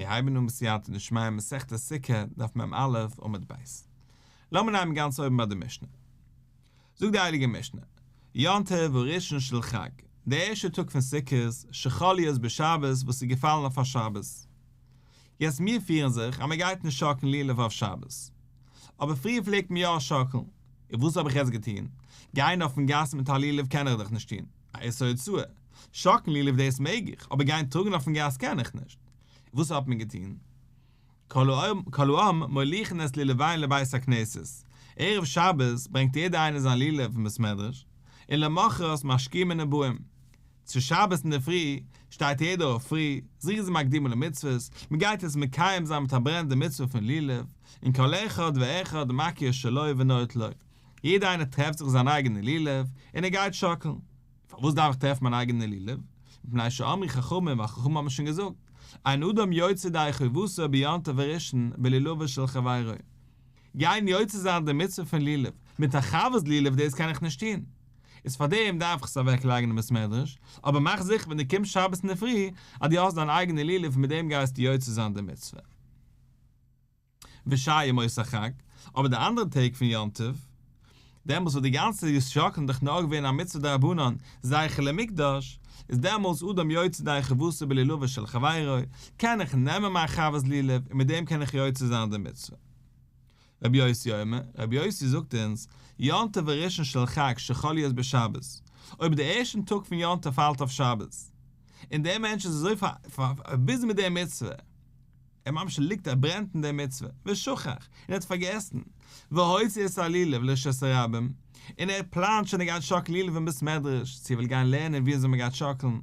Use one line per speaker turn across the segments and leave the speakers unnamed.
מיר הייבן אן בסייעתא דשמיא מסכת סוכה, דף מ"א, עמוד ב'. לאמיר נעמען גאנץ אויבן ביי די משנה. זאגט די הייליגע משנה, יום טוב הראשון של חג, די ערשטע טאג פון סוכות, שחל להיות בשבת וואס איז געפאלן אויף א שבת. יעצט מיר פירן זיך אז מען גייט נישט שאקלן לולב אויף שבת. אבער פריער פלעגט מען יא שאקלן. און וואס האב איך יעצט געטון? גיין אויפן גאס מיט א לולב קען איך דאך נישט טון, א איסור הוצאה. שאקלן לולב דאס מעג איך, אבער גיין טראגן אויפן גאס קען איך נישט. וואס האט מען געטון? כל העם מוליכין את לולביהן לבית הכנסת, ערב שבת ברענגט יעדער איינער זיין לולב אין בית מדרש, און למחרת משכימין ובאין. צו שבת אינדערפרי שטייט יעדער אויף פרי, זריזין מקדימין למצוות, מען גייט עס מקיים זיין מיט א ברען די מצוה פון לולב, און כל אחד ואחד מכיר שלו ונוטלו, יעדער איינער טרעפט זיך זיין אייגענע לולב און ער גייט שאקלן. פארוואס דארף איך טרעפן מיין אייגענע לולב? מפני שאמרו חכמים, ווייל חכמים האבן שוין געזאגט, אין אדם יוצא ידי חובתו ביום טוב הראשון בלולבו של חברו. גיין יוצא זיין די מצוה פון לולב מיט א חבר'ס לולב דאס קען איך נישט טון. איז פארדעם דארף איך עס אוועק לייגן אין בית מדרש, אבער מאך זיכער ווען דו קומסט שבת אינדערפרי אז דו האסט דיין אייגענע לולב און מיט דעם גייסטו יוצא זיין די מצוה. ושאר ימות החג, אבער די אנדערע טעג פון יום טוב, דעמאלס וואס די גאנצע שאקלן דאך נאר געווען א מצוה דרבנן זכר למקדש, איז דעמאלס אדם יוצא ידי חובתו בלולבו של חברו, קען איך נעמען מיין חבר'ס לולב און מיט דעם קען איך יוצא זיין די מצוה. רבי יוסי אומר, רבי יוסי זאגט אונז, יום טוב הראשון של חג שחל להיות בשבת, אויב די ערשטן טאג פון יום טוב פאלט אויף שבת, און דער מענטש איז אזוי ביזי מיט די מצוה, ער ממש ליגט ער ברענט אין די מצוה, ושכח, און ער האט פארגעסן, והוציא את הלולב לרשות הרבים, און ער פלאנט שוין ער גייט שאקלן לולב אין בית מדרש, צו ער וויל גיין לערנען ווי אזוי מען גייט שאקלן,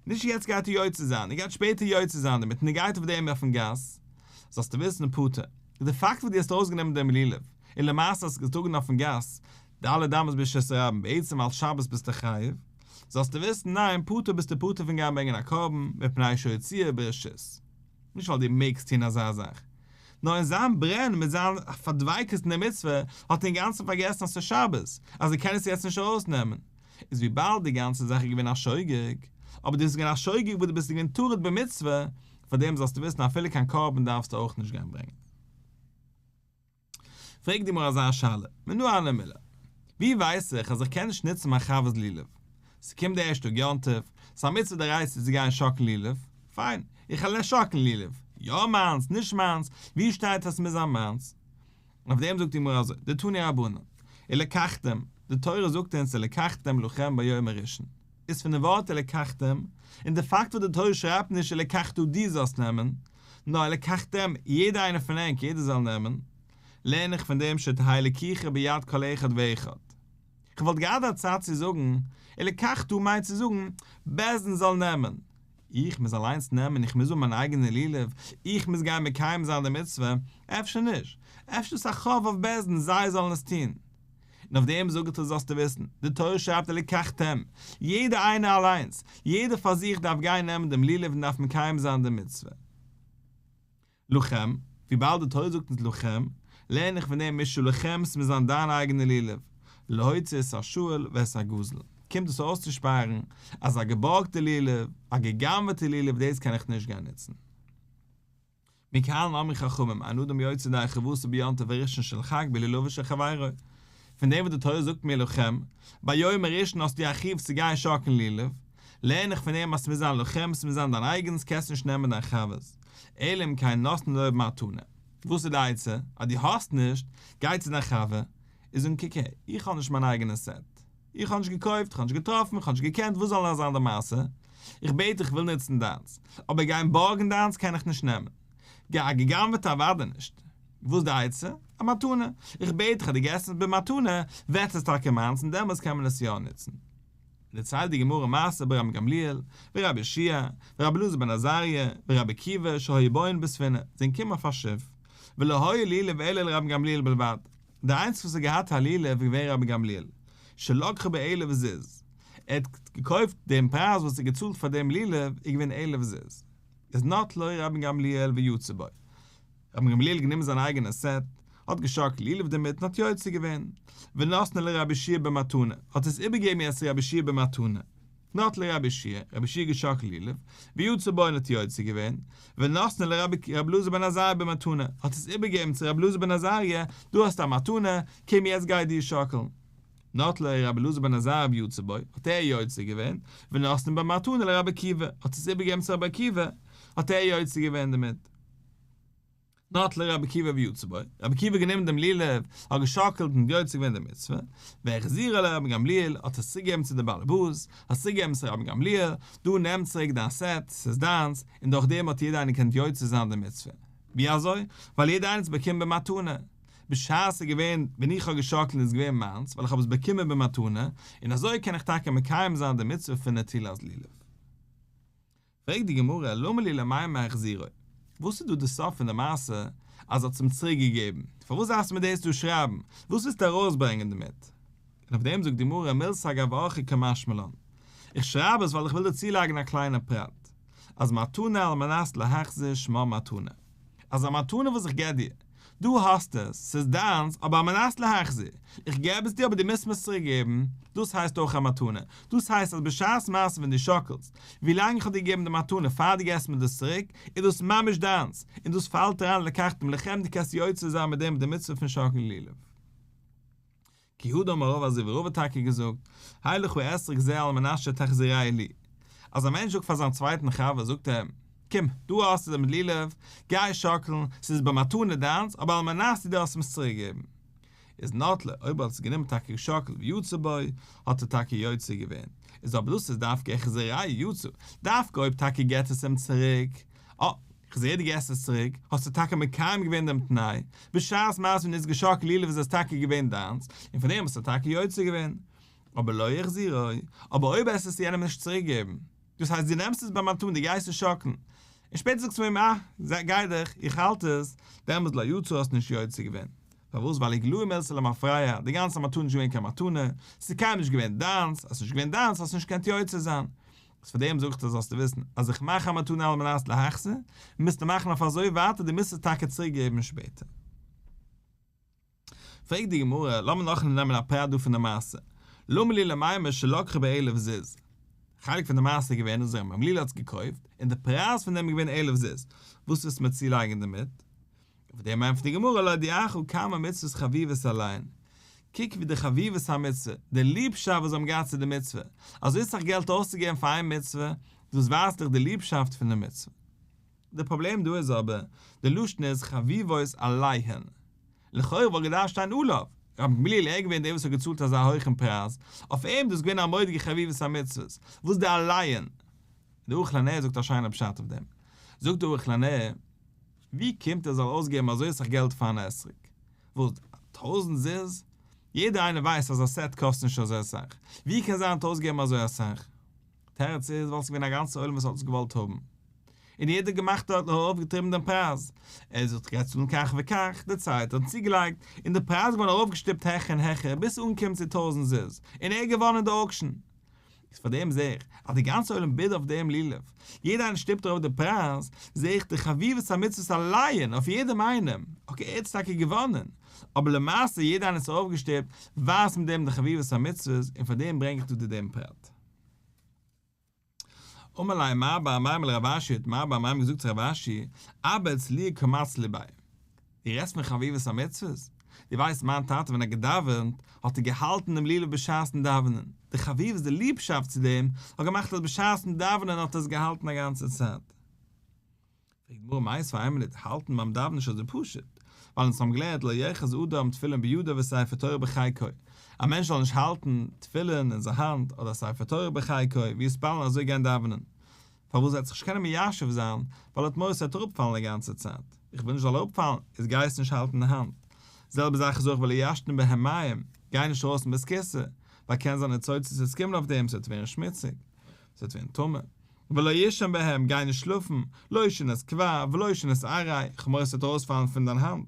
נישט יעצט גייט ער יוצא זיין, ער גייט שפעטער יוצא זיין דערמיט און ער גייט אויף דעם אויפן גאס, זאלסטו וויסן פטור, די פאקט וואס דו האסט ארויסגענומען דעם לולב, און למעשה האסט געטראגן אויפן גאס, ד' אמות ברשות הרבים, בעצם אלס שבת ביסטו חייב, זאלסטו וויסן ניין פטור ביסטו פטור פון גיין ברענגען א קרבן, מפני שהוציאו ברשות. נישט ווייל דו מעגסט טון אזא זאך, נאר אין זיין ברען מיט זיין פארדביקות אין די מצוה האט ער אינגאנצן פארגעסן אז ס'איז שבת, אז ער קען עס יעצט נישט ארויסנעמען. איז וויבאלד די גאנצע זאך איז געווען א שוגג, אבער דאס איז געווען א שוגג וואס דו ביסט געווען טרוד במצוה, פאר דעם זאלסטו וויסן אפילו קיין קרבן דארפסטו אויך נישט גיין ברענגען. פרעגט די גמרא אזא שאלה, מנא הני מילי, ווי ווייס איך אז איך קען נישט נוצן מיין חבר'ס לולב? ס'קומט די ערשטע טאג יום טוב, ס'איז א מצוה דאורייתא צו גיין שאקלן לולב, פיין, איך וועל שאקלן לולב, יא מיינס, נישט מיינס, ווי שטייט אז ס'מוז זיין מיינס? און אויף דעם זאגט די גמרא אזוי, דתנו רבנן, ולקחתם, די תורה זאגט אונז ולקחתם לכם ביום הראשון, איז פון די ווארט ולקחתם, און די פאקט וואס די תורה שרייבט נישט ולקחת דו זאלסט נעמען, נאר ולקחתם יעדער איינער פון ענק יעדער זאל נעמען, לערן איך פון דעם שתהא לקיחה ביד כל אחד ואחד. כ'וואלט געהאט א צד צו זאגן, ולקחת מיינט צו זאגן, בית דין זאל נעמען. איך מוז אליינס נעמען, איך מוז האבן מיין אייגענע לולב, איך מוז גיין מקיים זיין די מצוה, אפשר נישט, אפשר איז עס א חוב אויף בית דין זיי זאלן עס טון. און אויף דעם זאגט ער זאלסטו וויסן, די תורה שרייבט ולקחתם, יעדער איינער אליינס, יעדער פאר זיך דארף גיין נעמען דעם לולב און דארף מקיים זיין די מצוה. לכם, וויבאלד די תורה זאגט אונז לכם, לערן איך פון דעם משלכם ס'מוז זיין דיין אייגענע לולב, להוציא את השאול ואת הגזול, קומט דאס אויסצושפארן אז א געבארגטע לולב, א גע'גנב'עטע לולב דאס קען איך נישט גיין נוצן. מכאן אמרו חכמים, אין אדם יוצא ידי חובתו ביום טוב הראשון של חג בלולבו של חברו. פון דעם וואס די תורה זאגט מיר לכם, ביום הראשון האסטו א חיוב צו גיין שאקלן לולב, לערן איך פון דעם אז ס'מוז זיין לכם, ס'מוז זיין דיין אייגנס, קענסט נישט נעמען דיין חבר'ס. אלא אם כן נותנין לו במתנה. וואס איז די עצה? אז דו האסט נישט, גיי צו דיין חבר, און זאג קוק הער, איך האב נישט מיין אייגענע סעט. איך האב נישט געקויפט, איך האב נישט געטראפן, איך האב נישט געקענט, וואס זאל זיין די מעשה? איך בעט דיך, איך וויל נוצן דיינס. אבער גיין בארגן דיינס קען איך נישט נעמען. א גע'גנב'עטע אוודאי נישט. וואס איז די עצה? א מתנה. איך בעט דיך אז דו געסט עס במתנה, ווערט עס טאקע מיינס און דעמאלטס קען מען עס יא נוצן. דערציילט די גמרא מעשה ברבן גמליאל, ורבי יהושע, ורבי אלעזר בן עזריה, ורבי עקיבא שהיו באין בספינה, זענען געקומען אויף א שיף, ולא היה לולב אלא לרבן גמליאל בלבד, דער איינציגסטער וואס האט געהאט א לולב איז געווען רבי גמליאל, שלקחו באלף זוז, ער האט געקויפט דעם פרייז וואס ער האט געצאלט פאר דעם לולב איז געווען אלף זוז, איז נטלו רבן גמליאל ויצא בו. רבן גמליאל גענומען זיין אייגענע סעט, האט געשאקלט לולב דערמיט און האט יוצא געווען. ונתנו לרבי יהושע במתנה, האט עס איבערגעגעבן יעצט צו רבי יהושע במתנה. נטלו רבי יהושע, רבי יהושע געשאקלט לולב, ויצא בו און האט יוצא געווען, ונתנו לרבי אלעזר בן עזריה במתנה, האט עס איבערגעגעבן צו רבי אלעזר בן עזריה, דא האסטו א מתנה, קום יעצט גיי דו שאקלן. נטלו רבי אלעזר בן עזריה ויצא בו, האט ער יוצא געווען, ונתנו במתנה לרבי עקיבא, האט עס איבערגעגעבן צו רבי עקיבא, האט ער יוצא געווען דערמיט. נטלו רבי עקיבא ויצא בו, רבי עקיבא גענומען דעם לולב, האט געשאקלט און יוצא געווען די מצוה, והחזירו לרבן גמליאל, האט עס צוריקגעגעבן צו די באלעבאס, האט עס צוריקגעגעבן צו רבן גמליאל, דא נעם צוריק דיין סעט, ס'איז דיינס, און דורך דעם האט יעדער איינער געקענט יוצא זיין די מצוה. ווי אזוי? ווייל יעדער איינער האט עס באקומען במתנה. בשעת ס'איז געווען ווען איך האב געשאקלט איז עס געווען מיינס, ווייל איך האב עס באקומען במתנה, און אזוי קען איך טאקע מקיים זיין די מצוה פון נטילת לולב. פרעגט די גמרא, למה לי למימר החזירו? וואס איז דא די סוף פון די מעשה אז ער האט עס אים צוריק געגעבן? פארוואס דארפסטו מיר דאס דא שרייבן? וואס ווילסטו ארויסברענגען דערמיט? און אויף דעם זאגט די גמרא, מילתא אגב אורחיה קא משמע לן, איך שרייב עס ווייל איך וויל דא צולייגן א קליינע פרט, אז מתנה על מנת להחזיר שמה מתנה, אז א מתנה וואס איך געב דיר, דא האסטו עס, ס'איז דיינס, אבער על מנת להחזיר, איך געב עס דיר אבער דו מוזט מיר עס צוריק געבן, דאס הייסט אויך א מתנה, דאס הייסט אז בשעת מעשה ווען דו שאקלסט, ווי לאנג איך האב דיר געגעבן די מתנה פאר דו געסט מיר דאס צוריק, איז דאס ממש דיינס, און דאס פאלט אריין לקחתם לכם דו קענסט יוצא זיין מיט דעם די מצוה פון שאקלן לולב. כי הא דאמר רבא אזוי ווי רבא האט טאקע געזאגט, הא לך אתרוג זה על מנת שתחזירהו לי, אז א מענטש זאגט פאר זיין צווייטן חבר זאגט ער אים, קום, דא האסטו דעם לולב, גיי שאקלן, ס'איז במתנה דיינס, אבער על מנת דו דארפסט אים עס צוריק געבן. איז נטלו, אויב ער האט עס גענומען טאקע געשאקלט ויצא בו, האט ער טאקע יוצא געווען. איז אבער דאס איז דווקא החזירהו יצא, דווקא אויב טאקע געט עס אים צוריק, אה, כ'זעה דו געסט עס צוריק, האסטו טאקע מקיים געווען דעם תנאי, בשעת מעשה ווען דו האסט געשאקלט לולב איז עס טאקע געווען דיינס, און פון דעם האסטו טאקע יוצא געווען. אבער לא החזירו, אבער אויב וועסט עס יענעם נישט צוריק געבן, דאס הייסט דו נעמסט עס במתנה דו גייסט עס שאקלן, און שפעטער זאגסטו אים אה, גיי דיך, איך האלט עס, דעמאלטס לא יצא האסט נישט יוצא געווען. פארוואס? ווייל איגלאי מילתא למפרע, די גאנצע מתנה איז נישט געווען קיין מתנה, ס'איז קיינמאל נישט געווען דיינס, אז ס'איז נישט געווען דיינס האסטו נישט געקענט יוצא זיין. איז פאר דעם זאג איך דיר זאלסטו וויסן אז איך מאך א מתנה על מנת להחזיר, מוזטו מאכן אויף אזוי ווייט אז דו מוזט עס טאקע צוריק געבן שפעטער. פרעגט די גמרא, לאמיר נאכאמאל נעמען א פרט דא פון די מעשה, למה לי למימר שלקחו באלף זוז, חלק פון די מעשה איז געווען אז רבן גמליאל האט עס געקויפט און די פרייז פון דעם איז געווען אלף זוז, וואס ווילסטו מיר צולייגן דערמיט? אויף דעם ענטפערט די גמרא להודיעך כמה מצוות חביבות עליהן, קוק ווי די חביבות המצוה, די ליבשאפט וואס זיי האבן געהאט צו די מצוה, אזוי סאך געלט אויסצוגעבן פאר איין מצוה, דאס ווייזט דיך די ליבשאפט פון די מצוה. די פראבלעם דא איז אבער, די לשון איז חביבות עליהן. לכאורה וואלט געדארפט שטיין עליו, רבן גמליאל ער געווען דער וואס האט געצאלט אזא הויכן פרייז, אויף אים דאס געווען א מורא'דיגע חביבות המצוות, וואס די עליהן? די ערוך לנר זאגט א שיינע פשט אויף דעם. זאגט די ערוך לנר, ווי קומט ער זאל אויסגעבן אזוי סאך געלט פאר אן אתרוג? וואס, טויזענט זוז? יעדער איינער ווייסט אז א סעט קאסט נישט אזוי אסאך, ווי קען זיין ער האט אויסגעגעבן אזוי אסאך? תירוץ איז ווייל ס'איז געווען א גאנצע עולם וואס האט עס געוואלט האבן, און יעדער האט געמאכט האט ארויפגעטריבן דעם פרייז, ער זאגט כ'גיי צאלן כך וכך, די צווייטע האט צוגעלייגט, און די פרייז איז געווארן ארויפגעשטופט העכער און העכער ביז ס'איז אנגעקומען צו טויזענט זוז, און ער האט געוואנען די auction. איז פאר דעם זעה איך אז די גאנצע עולם bid אויף דעם לולב, יעדער איינער שטופט ארויף די פרייז, זעה איך די חביבות המצוות אליין אויף יעדעם איינעם, okay ער האט עס טאקע געוואנען, אבער למעשה יעדער איינער האט עס ארויפגעשטופט, ווייזט מיט דעם די חביבות המצוות, און פאר דעם ברענג איך דא דעם פרט. אמר ליה מר בר אמימר לרב אשי האט מר בר אמימר געזאגט צו רב אשי, אבא אצליה קא מצלי ביה. דו רעדסט פון חביבות המצוות? דו ווייסט מיין טאטע ווען ער האט געדאווענט האט ער געהאלטן דעם לולב בשעת'ן דאווענען, די חביבות די ליבשאפט צו דעם האט געמאכט אז בשעת'ן דאווענען האט ער עס געהאלטן א גאנצע צייט. פרעגט די גמרא מיתיבי איין מינוט, האלטן ביים דאווענען איז נישט אזוי פשוט, ווייל אונז האבן געלערנט לא יאחז אדם תפילין בידו וספר תורה בחיקו, א מענטש זאל נישט האלטן תפילין אין זיין האנט אדער ספר תורה בחיקו ויתפלל אזוי גיין דאווענען, פארוואס ער וועט זיך נישט קענען מיישב זיין, ווייל ער האט מורא ס'וועט אראפפאלן די גאנצע צייט, איך וויל נישט זאל אראפפאלן, איז גיי עס נישט האלטן אין די האנט. זעלבע זאך איז אויך ולא ישתין בהם מים, גיי נישט ארויס אין בית כסא, ווייל קען זיין ניצוצות וועט קומען אויף דעם, ס'וועט ווערן שמוציג, ס'וועט ווערן טמא. ולא יישן בהם, גיי נישט שלאפן, לא שינת קבע, ולא שינת עראי, כ'האב מורא ס'וועט ארויספאלן פון דיין האנט.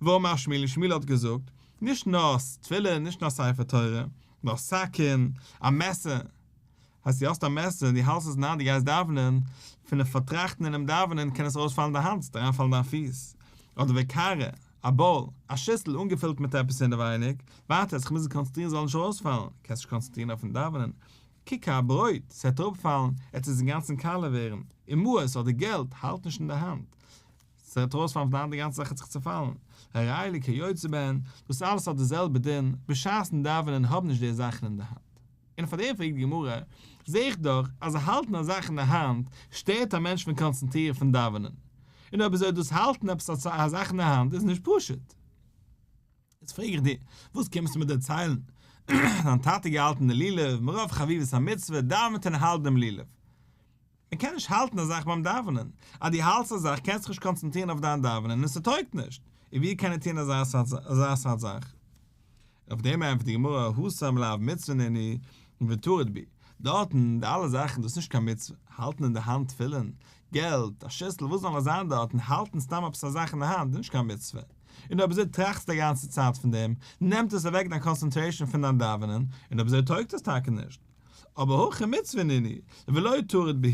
ואמר שמואל און שמואל האט געזאגט, נישט נאר תפילין, נישט נאר ספר תורה, נאר סכין, א מעסער. הייסט דו האסט א מעסער און דו האלסט עס אין האנט דו גייסט דאווענען, פונעם פארטראכטן אינעם דאווענען קען עס ארויספאלן די האנט, ס'וועט אריינפאלן דיין פיס, אדער וקערה, א bowl, א שיסל אנגעפילט מיט עפעס אינעווייניג, ווייטער זיך מוזן קאנצענטרירן ס'זאל נישט ארויספאלן, קענסט נישט קאנצענטרירן אויפן דאווענען. ככר ברויט, ס'עט אראפפאלן, עט עס אינגאנצן קאלע ווערן, ומעות אדער געלט, האלט נישט אין די האנט, ס'וועט ארויספאלן פון די האנט די גאנצע זאך וועט זיך צעפאלן, הרי אלו כיוצא בהן, דאס אלעס האט די זעלבע דין, בשעת'ן דאווענען האב נישט די זאכן אין די האנט. און פאר דעם פרעגט די גמרא, זע איך דאך אז האלטן א זאך אין די האנט שטערט א מענטש פון קאנצענטרירן פון דאווענען, און אויב אזוי דאס האלטן עפעס א זאך אין די האנט איז נישט פשוט. איז פרעג איך דיר, וואס קומסטו מיר דערציילן? דיין טאטע געהאלטן די לולב, מרוב חביבות המצוה דאווענט און האלט דעם לולב. מען קען נישט האלטן א זאך ביים דאווענען, אז דו האלטסט א זאך קענסטו זיך נישט קאנצענטרירן אויף דיין דאווענען און ס'טויגט נישט, און ווי קען ער טון אזא סארט זאך? אויף דעם ענטפערט די גמרא, התם לאו מצוה נינהו וטריד בהו, דארטן די אלע זאכן דאס איז נישט קיין מצוה, האלטן אין די האנט תפילין, געלט, א שיסל, וואס זאל נאר זיין דארטן, האלטן סתם עפעס א זאך אין די האנט איז נישט קיין מצוה, און אויב אזוי טראכסטו א גאנצע צייט פון דעם, נעמט עס אוועק דיין concentration פון דיין דאווענען, און אויב אזוי טויגט עס טאקע נישט. אבער הכא מצוה נינהו, ולא טריד בהו.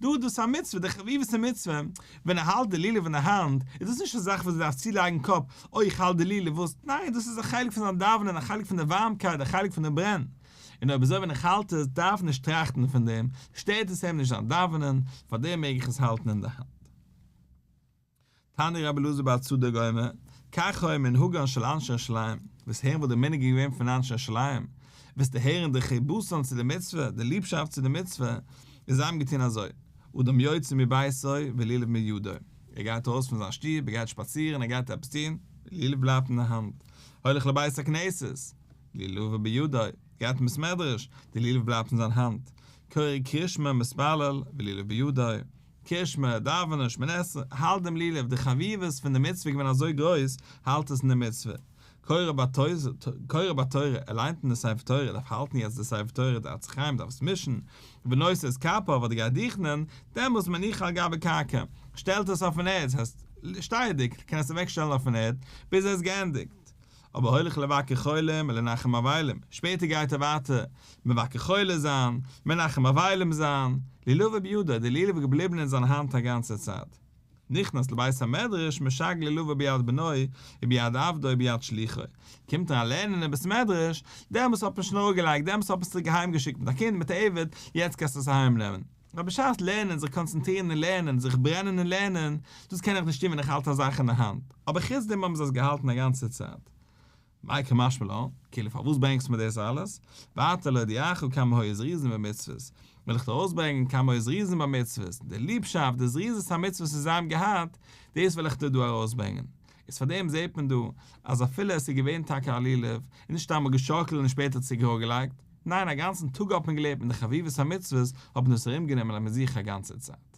דא איז דאס א מצוה, די חביבות המצוה, ווען ער האלט די לולב אין די האנט, איז דאס נישט א זאך וואס ער דארף צולייגן קאפ, אוי איך האלט די לולב, וואס, ניין, דאס איז א חלק פון זיין דאווענען, א חלק פון די ווארעמקייט, א חלק פון די ברען. און אויב אזוי ווען איך האלט עס, דארף נישט טראכטן פון דעם, שטערט עס אים נישט זיין דאווענען, פארדעם מעג איך עס האלטן אין די האנט. תניא רבי אלעזר בר צדוק אומר, כך היה מנהגן של אנשי ירושלים, וועסט הערן וואס די מנהג איז געווען פון אנשי ירושלים, וועסטו הערן די חיבתן צו די מצוה, די ליבשאפט צו די מצוה, און זיי האבן געטון אזוי, אדם יוצא מביתו ולולב מידו, ער גייט ארויס פון זיין שטוב, ער גייט שפאצירן, ער גייט עפעס טון, לולב בלייבט אין די האנט, הולך לבית הכנסת, לולבו בידו, גייט אין בית מדרש, די לולב בלייבט אין זיין האנט, קורא קריאת שמע מתפלל, ולולב בידו. קריאת שמע, דאווענען, שמונה עשרה, האלט דעם לולב, די חביבות פון די מצוה איז געווען אזוי גרויס, האלט עס אין די מצוה. קורא בתורה, ער ליינט אין די ספר תורה, ער דארף האלטן יעצט די ספר תורה, די עצי חיים דארף עס מישן, ונושא את כפיו אדער גייט דוכנ'ען, דעמאלס מניחה על גבי קרקע, שטעלט עס אויפן ערד, ס'הייסט, שטייעדיג, קען עס אוועק שטעלן אויפן ערד, ביז ער איז געענדיגט. אבער הולך לבקר חולים ולנחם אבלים, שפעטער גייט ער ווייטער מבקר חולה זיין, מנחם אבלים זיין, לולבו בידו, די לולב איז געבליבן אין זיין האנט א גאנצע צייט. נכנס לבית המדרש משגל לולבו ביד בנו וביד עבדו וביד שלוחו, קומט אריין לערנען אין בית מדרש, דעמאלס האט מען שוין אראפגעלייגט, דעמאלס האט מען עס צוריק אהיים געשיקט מיט א קינד מיט א עבד, יעצט קענסטו עס אהיים נעמען. אבער בשעת לערנען, זיך קאנצענטרירן אין לערנען, זיך ברענען אין לערנען, דאס קען איך נישט טון ווען איך האלט א זאך אין די האנט. אבער חוץ דעם האבן זיי עס געהאלטן א גאנצע צייט. מאי קא משמע לן, כאילו פארוואס ברענגסטו מיר דאס אלעס? ווייטער להודיעך כמה היו זריזין במצוות, וויל איך דיר ארויסברענגען כמה היו זריזין במצוות, די ליבשאפט, די זריזות המצוות וואס זיי האבן געהאט, דאס וויל איך דיר דא ארויסברענגען. איז פאר דעם זעט מען דא אז אפילו עס איז געווען טאקע א לולב, און נישט איינמאל געשאקלט און שפעטער צוריק אראפגעלייגט, ניין א גאנצן טאג האט מען געלעבט מיט די חביבות המצוות, האט מען דאס ארומגענומען מיט זיך א גאנצע צייט.